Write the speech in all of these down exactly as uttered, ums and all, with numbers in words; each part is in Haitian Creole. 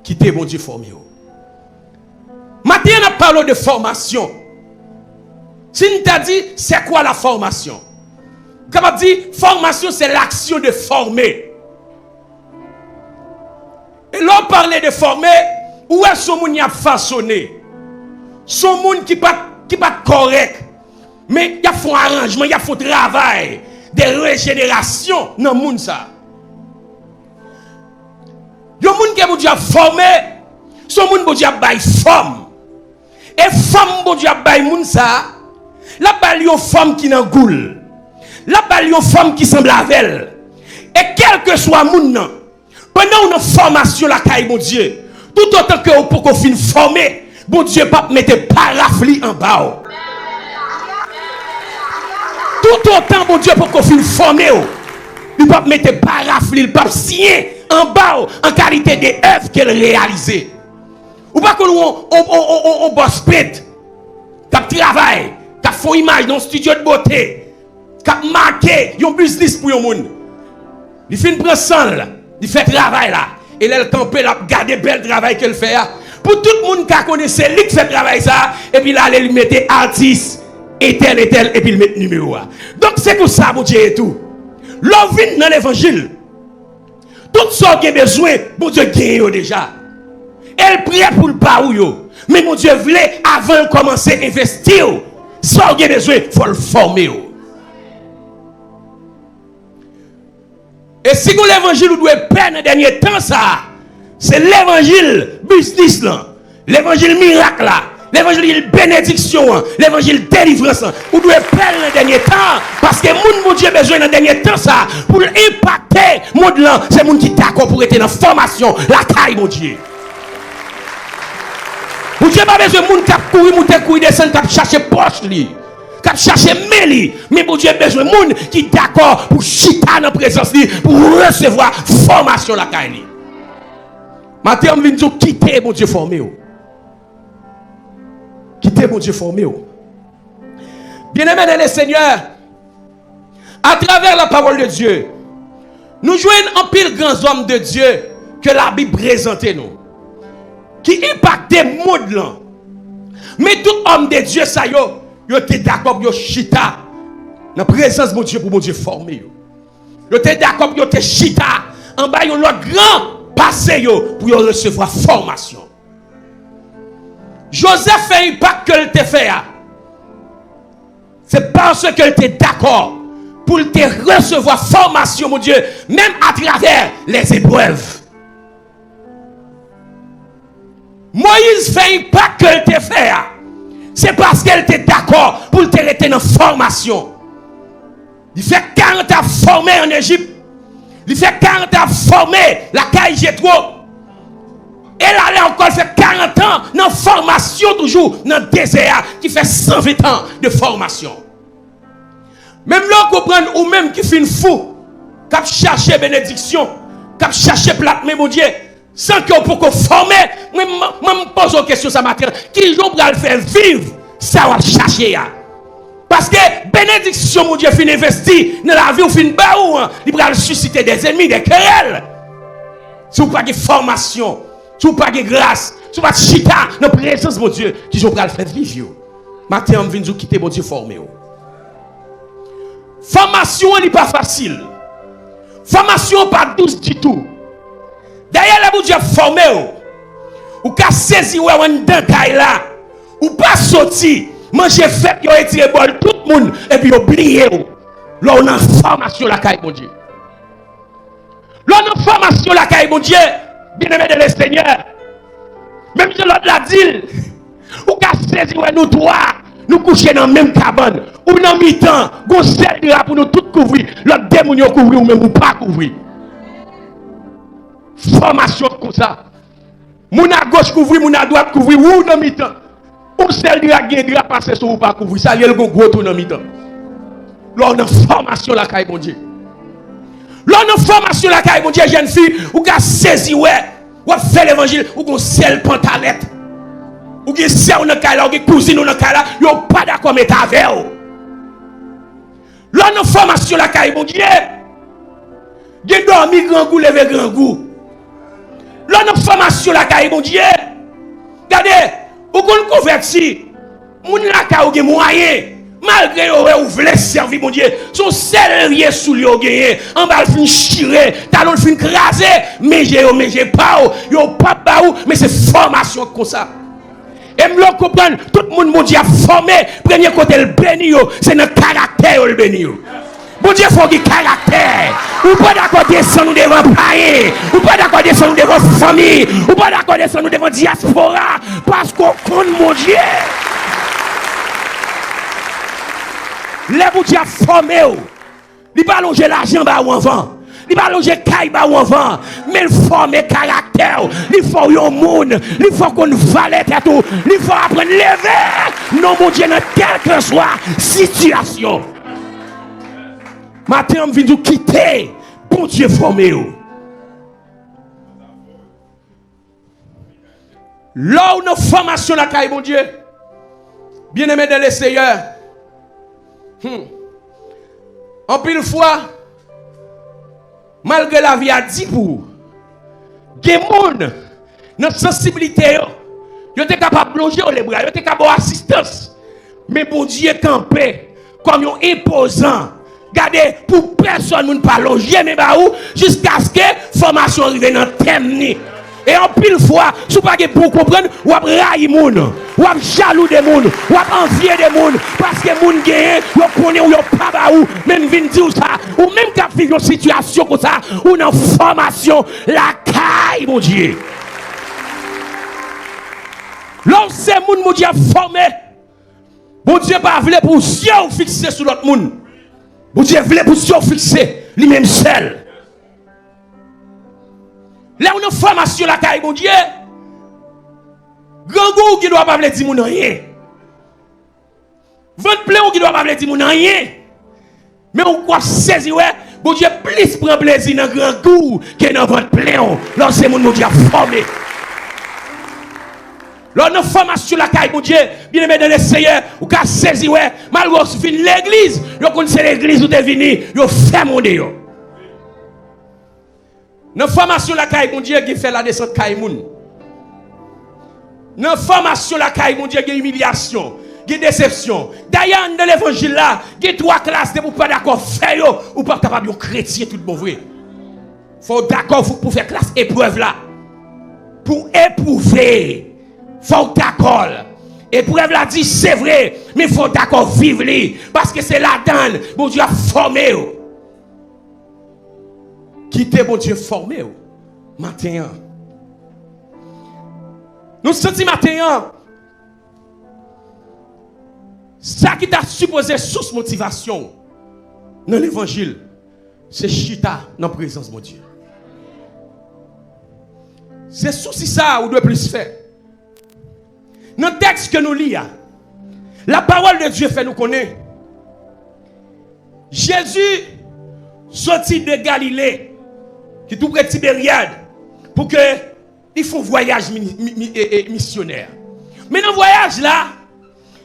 Kite Bondye fòme w. Maten an, n ap pale w de fòmasyon. Si n ta di, c'est quoi la formation? Ou kapab di, formation, c'est l'action de former. E lè w pale de fòme, ou wè se yon moun y ap fasone. Se yon moun ki pa t, ki pa t kòrèk. Men, y ap fè yon aranjman, y ap fè yon travay de rejenerasyon nan moun sa a. Yon moun ke Bondye ap fòme, se yon moun Bondye ap bay fòm. E fòm Bondye ap bay moun sa a, l ap ba l yon fòm ki nan gou l. L ap ba l yon fòm ki sanble avè l. E kèlkeswa moun nan, pandan w nan fòmasyon lakay Bondye, toutotan ke w poko fin fòme, Bondye p ap mete paraf li anba w. Toutotan Bondye poko fin fòme w, li p ap mete paraf li, li p ap siyen anba w an kalite de èv ke l reyalize. Ou pa konn yon, yon, yon, yon, yon, yon bòs pent k ap travay, k ap fè yon imaj nan yon estidyo de bote, k ap make yon biznis pou yon moun. Li fin pran san l, li fè travay la. E lè l kanpe, l ap gade bèl travay ke l fè a. Pou tout moun ka konnen se li k fè travay sa a, epi l ale li mete atis, etèl, etèl, epi l met nimewo a. Donk, se konsa Bondye ye tou. Lè w vin nan levanjil, tout sa w gen bezwen, Bondye genyen yo deja. E l prè pou l ba ou yo. Men Bondye vle, avan l kòmanse envesti w, sa w gen bezwen, fò l fòme w. E si gon levanjil ou dwe pè nan dènye tan sa a, se levanjil biznis lan, levanjil mirak la, levanjil benediksyon an, levanjil delivrans lan. Ou dwe pè l nan dènye tan an, paske moun Bondye bezwen nan dènye tan sa a, pou l enpakte mond lan, se moun ki dakò pou rete nan fòmasyon lakay Bondye. Bondye pa bezwen moun k ap kouri moute, kouri desann, k ap chache pòch li, k ap chache men li. Men Bondye bezwen moun ki dakò pou chita nan prezans li, pou resevwa fòmasyon lakay li. Maten an, m vin di w, kite Bondye fòme w. Kite Bondye fòme w. Byeneme nan le Senyè, atravè la pawòl de Dye, nou jwenn anpil gran zòm de Dye ke Labib prezante nou, ki enpakte mond lan. Men tout òm de Dye sa yo, yo te dakò pou yo chita nan prezans Bondye, pou Bondye fòme yo. Yo te dakò pou yo te chita anba yon lòt gran pase yo, pou yo resevwa fòmasyon. Jozèf fè enpak ke l te fè a, se paske l te dakò pou l te resevwa fòmasyon Bondye, menm atravè lèzeprèv. Moyiz fè enpak ke l te fè a, se paske l te dakò pou l te rete nan fòmasyon. Li fè karant an ap fòme ann Ejip. Li fè karant an ap fòme lakay Jetwo. E l ale ankò, l fè karant an nan fòmasyon toujou nan dezè a, ki fè san ven tan de fòmasyon. Menm lè w konprann ou menm ki fin fou, k ap chache benediksyon, k ap chache plat men Bondye, san ke w poko fòme, mwen, mwen, mwen, m poze w kesyon sa maten an, kijan w pral fè viv sa w ap chache a? Paske benediksyon Bondye fin envesti nan lavi w, fin ba ou an, li pral sisite dèzènmi, dèkerèl. Si w pa gen fòmasyon, si w pa gen gras, si w pa t chita nan prezans Bondye, kijan w pral fè viv yo? Maten an, m vin di w, kite Bondye fòme w. Fòmasyon an, li pa fasil. Fòmasyon an pa dous ditou. Dayè, lè Bondye ap fòme w, ou ka sezi wè w anndan kay la. Ou pa soti, manje fèt, yo retire bòl tout moun, epi yo bliye w. Lè w nan fòmasyon lakay Bondye. Lè w nan fòmasyon lakay Bondye, byeneme de le Senyè, menm jan lòt la di l, ou ka sezi wè nou twa, nou kouche nan menm kabann. Ou nan mitan, gon sèl dra pou nou tout kouvri, lòt de moun yo kouvri, ou menm ou pa kouvri. Fòmasyon konsa. Moun agoch kouvri, moun adwat kouvri, ou nan mitan. Yon sèl dra k gen dra pase sou ou pa kouvri. Sa l ye, l gon gwo twou nan mitan. Lè w nan fòmasyon lakay Bondye. Lè w nan fòmasyon lakay Bondye, jèn fi, ou ka sezi wè. W ap fè levanjil, ou gon sèl pantalèt. Ou gen sè w nan kay la, ou gen kouzin ou nan kay la, yo pa dakò met avè w. Lè w nan fòmasyon lakay Bondye, gen dòmi grangou, leve grangou. Lè w nan fòmasyon lakay Bondye, gade, ou konn konvèti, moun lakay ou gen mwayen, malgre yo wè ou vle sèvi Bondye, se yon sèl vye soulye ou genyen, anba l fin chire, talon l fin kraze, menje yo, menje pa w, yo p ap ba ou, men se fòmasyon k konsa. E m vle w konprann, tout moun Bondye ap fòme, premye kote l beni yo, se nan karaktè yo l beni yo. Bondye fè w gen karaktè. Ou pa dakò desann ou devan payen. Ou pa dakò desann ou devan fanmi. Ou pa dakò desann ou devan dyaspora. Paske w konn Bondye. Lè Bondye ap fòme w, li pa lonje lajan ba ou anvan. Li pa lonje kay ba ou anvan. Men l fòme karaktè w. Li fè w yon moun. Li fè w konn valè tèt ou. Li fè w aprann leve. Non Bondye nan kèlkeswa sitiyasyon. Maten an, m vin di w kite Bondye fòme w. Lè w nan fòmasyon lakay Bondye, byeneme dan le Seyè, hmm, anpil fwa, malgre lavi a di pou ou, gen moun nan sansiblite yo, yo te kapab lonje w lebra, yo te ka ba w asistans. Men Bondye kanpe kòm yon enpozan. Gade, pou pèsonn moun pa lonje men ba ou, jiskaske fòmasyon an rive nan tèm ni. E anpil fwa, si w pa gen bon konprann, w ap rayi moun, w ap jalou de moun, w ap anvye de moun, paske moun genyen, yo konnen w, yo pa ba ou. Men m vin di w sa, ou menm k ap viv yon sitiyasyon konsa, ou nan fòmasyon lakay Bondye. Lè w se moun Bondye ap fòme, Bondye pa vle pou zye w fikse sou lòt moun. Bondye vle pou zye w fikse li menm sèl. Lè w nan fòmasyon lakay Bondye, grangou w gen dwa pa vle di moun anyen. Vant plen w gen dwa pa vle di moun anyen. Men ou ap sezi wè, Bondye plis pran plezi nan grangou ke nan vant plen w, lè w se moun Bondye ap fòme. Lè w nan fòmasyon lakay Bondye, byeneme dan le Seyè, ou ka sezi wè, malgre w vin legliz, yo konn se legliz ou te vini, yo fèmen w deyò. Nan fòmasyon lakay Bondye, gen fè ladesant kay moun. Nan fòmasyon lakay Bondye, gen imilyasyon, gen desepsyon. Dayè, anndan levanjil la, gen twa klas, depi w pa dakò fè yo, ou p ap kapab yon kretyen tout bon vre. Fò w dakò pou, pou fè klas eprèv la. Pou w epwouve, fò w dakò l. Eprèv la di, se vre, men fò w dakò viv li, paske se ladan l Bondye ap fòme w. Kite Bondye fòme w maten an. Nou santi maten an, sa ki ta sipoze sous motivasyon w nan levanjil, se chita nan prezans Bondye. Se sousi sa a ou dwe plis fè. Nan tèks ke nou li a, la parole de Dieu fè nou konnen Jezi soti de Galile, ki tou pre Tiberyad, pou ke li fè yon vwayaj mini- mi- mi- e- e- misyonè. Men nan vwayaj la,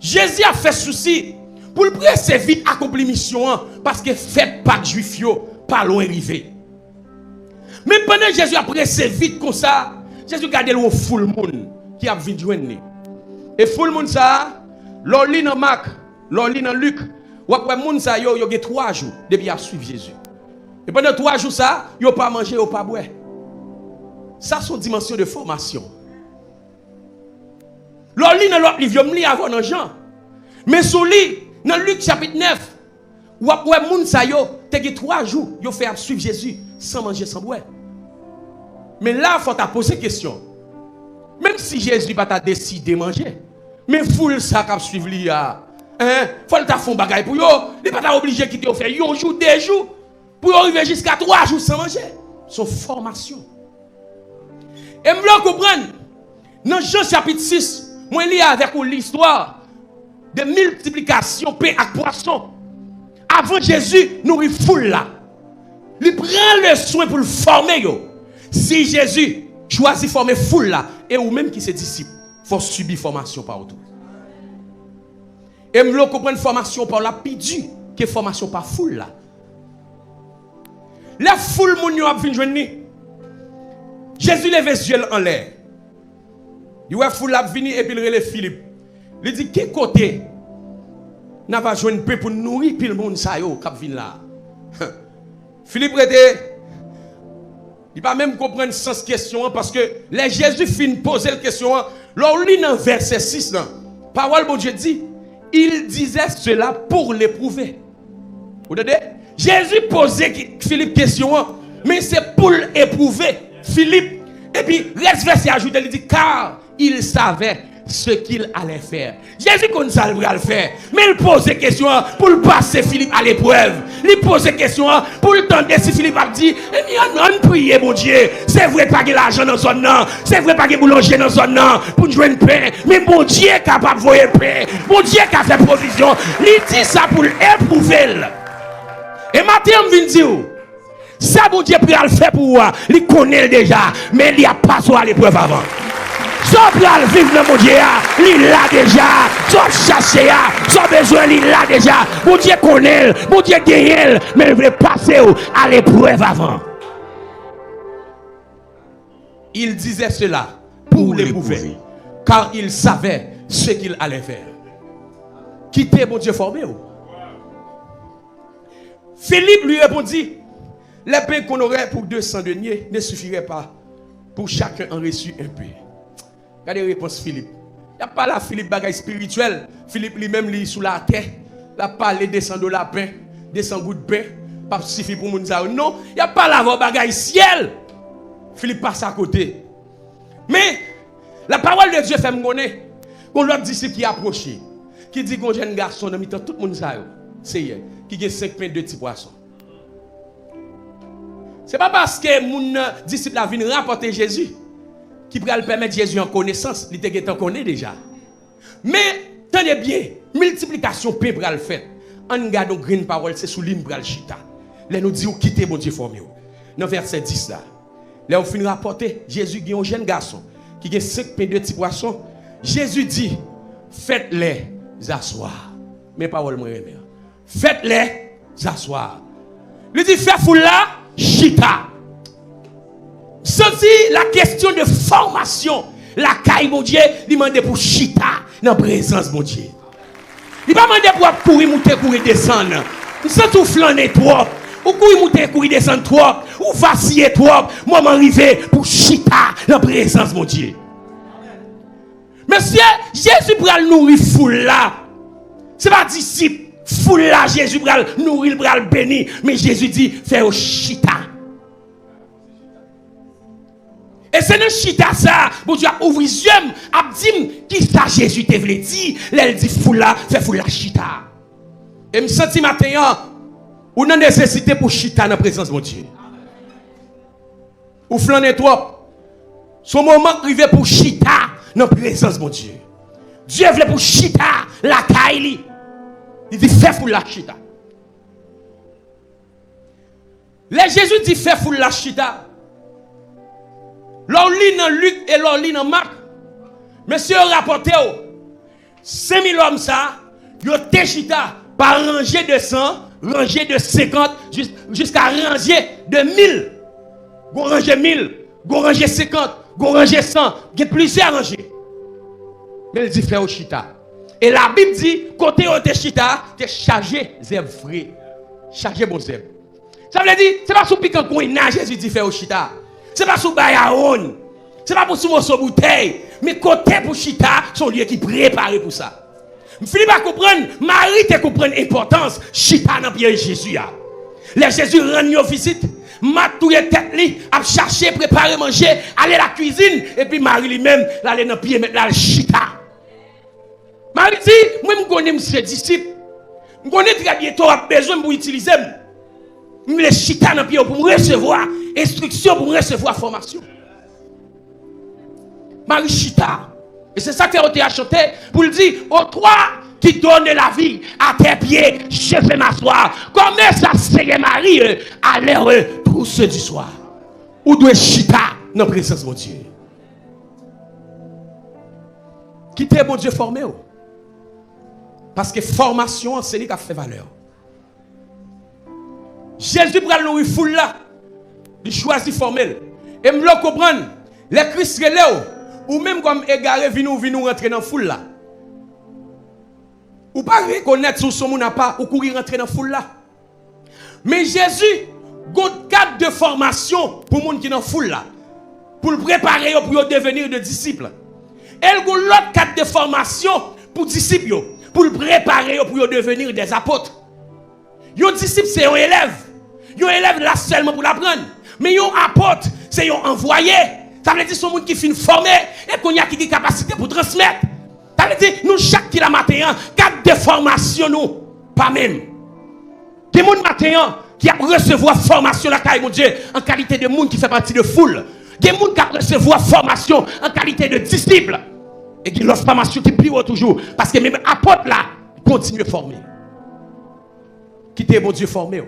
Jezi ap fè sousi pou l prese vit akonpli misyon an, paske fèt Pak Jwif yo pa lwen rive. Men pandan Jezi ap prese vit konsa, Jezi gade l yon foul moun ki ap vin jwenn li. E foul moun sa a, lè w li nan Mak, lè w li nan Lik, w ap wè moun sa yo, yo gen twa jou depi y ap swiv Jezi. E pandan twa jou sa a, yo pa manje, yo pa bwè. Sa se yon dimansyon de fòmasyon. Lè w li nan lòt liv yo, m li avè w nan Jan. Men si w li nan Lik chapit nèf, w ap wè moun sa yo te gen twa jou yo fè ap swiv Jezi san manje, san bwè. Men la, fò w ta poze kesyon. Menm si Jezi pa ta deside manje, men foul sa k ap swiv li a, en, fò l ta fè yon bagay pou yo. Li pa ta oblije kite yo fè yon jou, de jou, pou yo rive jiska twa jou san manje. Se yon fòmasyon. E m vle w konprann, nan Jan chapit sis, mwen li avèk ou listwa de miltiplikasyon pen ak pwason. Avan Jezi nouri foul la, li pran le swen pou l fòme yo. Si Jezi chwazi fòme foul la, e ou menm ki se disip, fò w sibi fòmasyon pa w tou. E m vle w konprann, fòmasyon pa w la pi di ke fòmasyon pa foul la. Lè foul moun yo ap vin jwenn li, Jezi leve zye l anlè. Li wè foul la ap vini epi l rele Filip. Li di, "Ki kote n a va jwenn pen pou n nouri pil moun sa yo k ap vin la a?" Filip rete, li pa menm konprann sans kesyon an, paske lè Jezi fin poze l kesyon an, lè w li nan vèsè sis lan, pawòl Bondye di, "Il disait cela pour l'éprouver." Ou tande? Jezi poze ki- Filip kesyon an, men se pou l epwouve Filip. Epi, rès vèsè a ajoute, li di, "Car il savait ce qu'il allait faire." Jezi konn sa l pral fè, men l poze kesyon an pou l pase Filip a leprèv. Li poze kesyon an pou l tande si Filip ap di, "Ebyen, ann, ann priye Bondye. Se vre pa gen lajan nan zòn nan. Se vre pa gen boulanje nan zòn nan pou n jwenn pen. Men Bondye kapab voye pen. Bondye ka fè pwovizyon." Li di sa pou l epwouve l. E maten an, m vin di w, sa Bondye pral fè pou ou a, li konnen l deja, men li ap pase w a leprèv avan. Sa w pral viv nan Bondye a, li la deja. Sa w ap chache a, sa w bezwen, li la deja. Bondye konnen l, Bondye genyen l, men l vle pase w a leprèv avan. Il disait cela pour l'éprouver, car il savait ce qu'il allait faire. Kite Bondye fòme w. Philippe lui répondit, "Les pains qu'on aurait pour deux cents deniers ne suffiraient pas pour chacun en reçu un peu." Gade repons Filip. Y ap pale a Filip bagay espirityèl. Filip li menm li sou latè. L ap pale de san dola pen, de san goud pen p ap sifi pou moun sa yo. Non, y ap pale avè w bagay syèl. Filip pase akote. Men, la parole de Dieu fè m konnen gon lòt disip ki apwoche, ki di gon jèn gason nan mitan tout moun sa yo, Seyè, ki gen senk pen, de ti pwason. Se pa paske moun nan, disip la vin rapòte Jezi ki pral pèmèt Jezi an konesans, li te gentan konnen deja. Men, tande byen, miltiplikasyon pen pral fèt. Ann gade yon grenn pawòl, se sou li m pral chita. Lè nou di w kite Bondye fòme w. Nan vèsè dis la, lè yo fin rapòte, Jezi gen yon jèn gason ki gen senk pen, de ti pwason. Jezi di, "Faites-les asseoir." Men pawòl mwen renmen an. "Faites-les asseoir." Li di, "Fè foul la chita." Santi la kesyon de fòmasyon lakay Bondye, li mande pou chita nan prezans Bondye. Li pa mande pou ap kouri moute, kouri desann. M santi w flannen twòp. Ou kouri moute, kouri desann twòp. Ou vasiye twòp. Moman rive pou chita nan prezans Bondye. Mesye, Jezi pral nouri foul la. Se pa disip, foul la Jezi pral nouri, l pral beni. Men Jezi di, "Fè yo chita." E se nan chita sa a, Bondye ap ouvri zye m, ap di m kisa Jezi te vle di lè l di foul la, fè foul la chita. E m santi maten an, ou nan nesesite pou chita nan prezans Bondye. Ou flannen twòp. Se yon moman k rive pou chita nan prezans Bondye. Dye vle pou chita lakay li. Li di, "Fè foul la chita." Lè Jezi di, "Fè foul la chita," lè w li nan Lik e lè w li nan Mak, mesye yo rapòte w, senk mil òm sa a, yo te chita pa ranje de san, ranje de senkant, jis-, jiska ranje de mil. Gon ranje mil, gon ranje senkant, gon ranje san, gen plizyè ranje. Men l di, "Fè yo chita." E Labib di, kote yo te chita a, te chaje zèb fre, chaje bon zèb. Sa vle di, se pa sou pikan gwenya Jezi di, "Fè yo chita." Se pa sou bay a wonn. Se pa pou sou moso boutèy. Men kote pou chita, se yon lye ki prepare pou sa. M fini pa konprann, Mari te konprann enpòtans chita nan pye Jezi a. Lè Jezi rann yon vizit, Mat touye tèt li, ap chache prepare manje, ale lakwizin, epi Mari li menm, l ale nan pye Mèt la, l chita. Mari di, "Mwen, m konnen m se disip. M konnen trè byento w ap bezwen m pou itilize m. M vle chita nan pye w pou m resevwa enstriksyon, pou m resevwa fòmasyon." Mari chita. E se sa k fè yo te a chante pou l di, "Ô toi qui donnes la vie à tes pieds, je vais m'asseoir. Comme s'asseyait Marie à l'heure douce du soir." Ou dwe chita nan prezans Bondye. Kite Bondye fòme w. Paske fòmasyon an, se li k ap fè valè w. Jezi pral nouri foul la. Li chwazi fòme l. E m vle w konprann, lè Kris rele w, ou menm kòm egare vin ou vin ou rantre nan foul la. Ou pa rekonèt si w se yon moun apa, ou kouri rantre nan foul la. Men Jezi gon kad de fòmasyon pou moun ki nan foul la, pou l prepare yo pou yo devenir de disip. E l gon lòt kad de fòmasyon pou disip yo, pou l prepare yo pou yo devenir des apôtres. Yon disip se yon elèv. Yon elèv la sèlman pou l aprann. Men yon apot se yon anvwaye. Sa vle di se yon moun ki fin fòme e kounye a ki gen kapasite pou transmèt. Sa vle di nou chak ki la maten an, kad de fòmasyon nou pa menm. Gen moun maten an ki ap resevwa fòmasyon lakay Bondye an kalite de moun ki fè pati de foul. Gen moun k ap resevwa fòmasyon an kalite de disip. E gen lòt fòmasyon ki pi wo toujou, paske menm apot la kontinye fòme. Kite Bondye fòme w.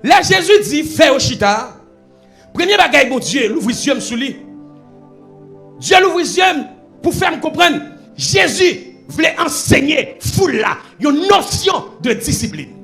Lè Jezi di fè yo chita, premye bagay Bondye louvri zye m sou li. Dye louvri zye m pou fè m konprann Jezi vle ansenye foul la yon nosyon de disiplin.